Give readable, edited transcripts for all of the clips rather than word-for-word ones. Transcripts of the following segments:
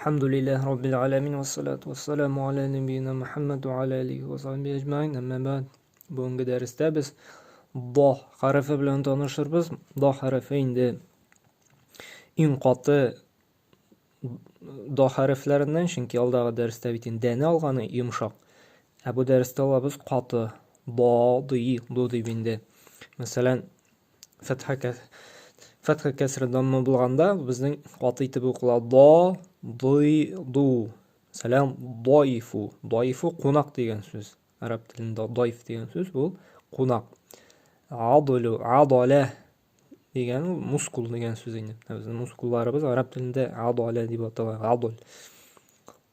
Әлхәмдүлилләһ раббил галәмин вассалату вассаламу аля нәбиина Мухаммад ва аля алихи ва сахбихи әҗмәгыйн. Әмма бәгъд. Бүгенге дәрестә без до хәрефе белән танышырбыз. До хәрефе инде иң каты до хәрефләреннән, чөнки алдагы дәрестә бит инде дәне алганы йомшак. Ә бу дәрестә алабыз каты. До, ди, ду дип инде. Мәсәлән, Фәтхә фәтхә кәсре дамма булганда безнең каты итеп укыла до, ды, ду. Мәсәлән, даифу. Даифу кунак дигән сүз. Араб телендә даиф дигән сүз ул кунак. Адулю, адалә дигән ул мускул дигән сүз инде. Безнең мускулларыбыз араб телендә адалә дип атала. Адул.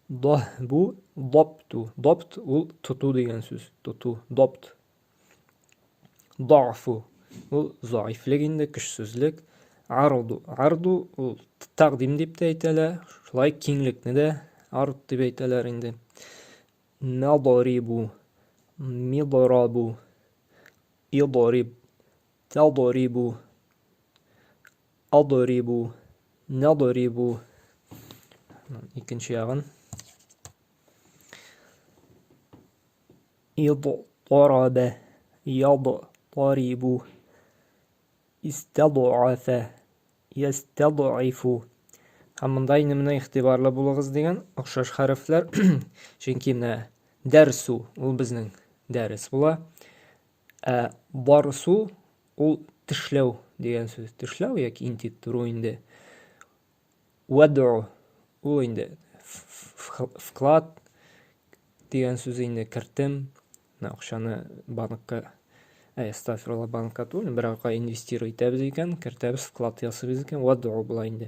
Даһбу, дапту. Дапт ул тоту дигән сүз. Тоту, дапт. Дафу ул заифлек инде, көчсезлек. Арду, арду ул тәкъдим дип тә әйтәләр. Шулай киңлекне дә ард дип әйтәләр инде. Надарибу, мидрабу, идариб, тадарибу, адарибу, надарибу. Икенче ягын. Идтарабә, ядтарибу, истәдгәфә, ястәдгыйфу. Һәм монда инде менә игътибарлы булыгыз дигән охшаш хәрефләр. Чөнки менә дәрсу ул безнең дәрес була. Ә барсу ул тешләү дигән сүз. Тешләү яки интектерү инде. Вәдү ул инде вклад дигән сүз инде кертем. Менә акчаны банкка, әй, астафирулла, банкка түгел, бер якка инвестировать итәбез икән, кертәбез, вклад ясыйбыз икән, вәдү була инде.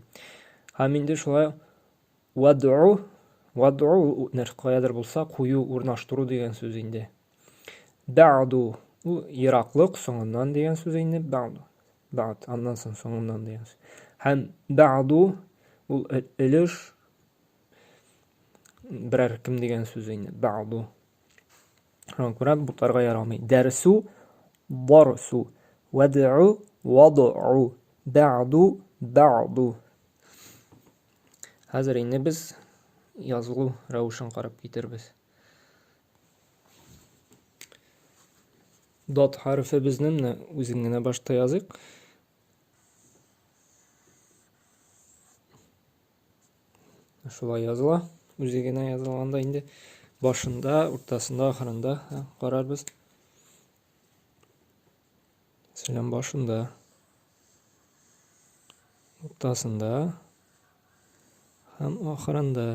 Һәм инде шулай вәдү, вәдү ул нәрсә каядыр булса кую, урнаштыру дигән сүз инде. Бәгъду ул ераклык, соңыннан дигән сүз инде, бәгъду. Бәгъд, аннан соң соңыннан дигән сүз. Һәм бәгъду ул өлеш берәр кем дигән сүз инде. Бәгъду. Шуңа күрә бутарга ярамый. Дәрсу, барсу, вәд'у, вад'у, бәгъду, бәгъду. Хәзер инде без язылу рәвешен карап китербез. Дот хәрефе безнең менә үзен генә башта языйк. Шулай языла. Үзе генә язылганда инде башында, уртасында, ахырында карарбыз. Мәсәлән, башында, уртасында һәм ахырында.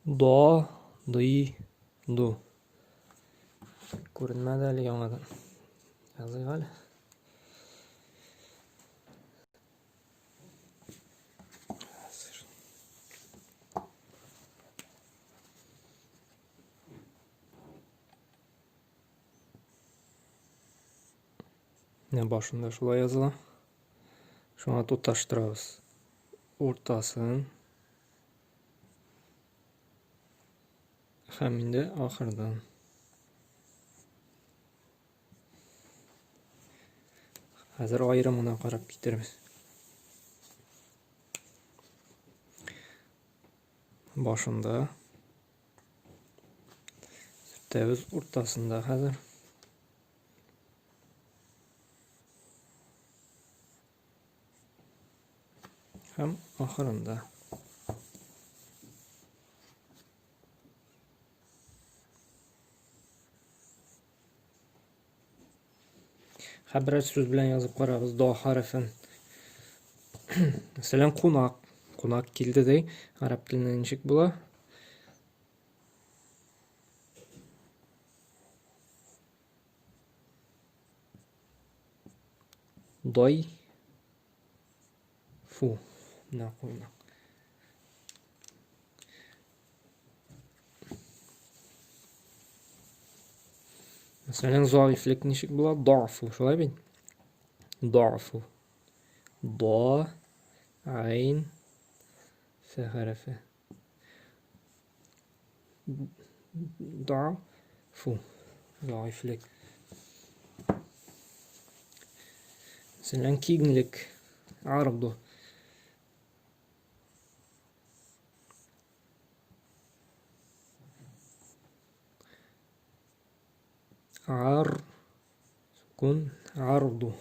До, ды, ду. Күренмәде әле яңадан. Языйк әле. Менә башында шулай языла. Шуңа тоташтырабыз. Уртасын. Һәм инде ахырдан. Хәзер аерым гына карап китербез. Башында сөртәбез, уртасында хәзер. Һәм ахырында. Хәбәр сүз белән язып карагыз до хәрефен. Мәсәлән, кунак. Кунак килде ди. Гарәп телендә ничек була? Дай. Фу. Менә куйнак. Мәсәлән, заифлек ничек була? Дафу, шулай бит? Дафу. Да, айн, ф хәрефе. Да, фу, заифлек. Мәсәлән, киңлек. Арду. Ар сукун арду.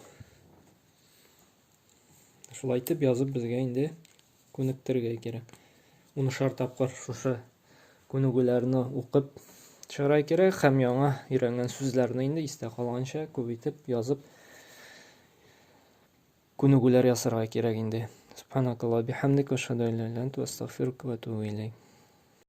Шулай итеп язып безгә инде күнектерергә кирәк. Унышар тапкыр шушы күнегүләрне укып чыгарга кирәк һәм яңа өйрәнгән сүзләрне инде истә калганча күп итеп язып күнегүләр ясарга кирәк инде. Субханакаллаһ бихамдика ашһаду ан ла иляха илля анта астагфирука ва атубу илейк.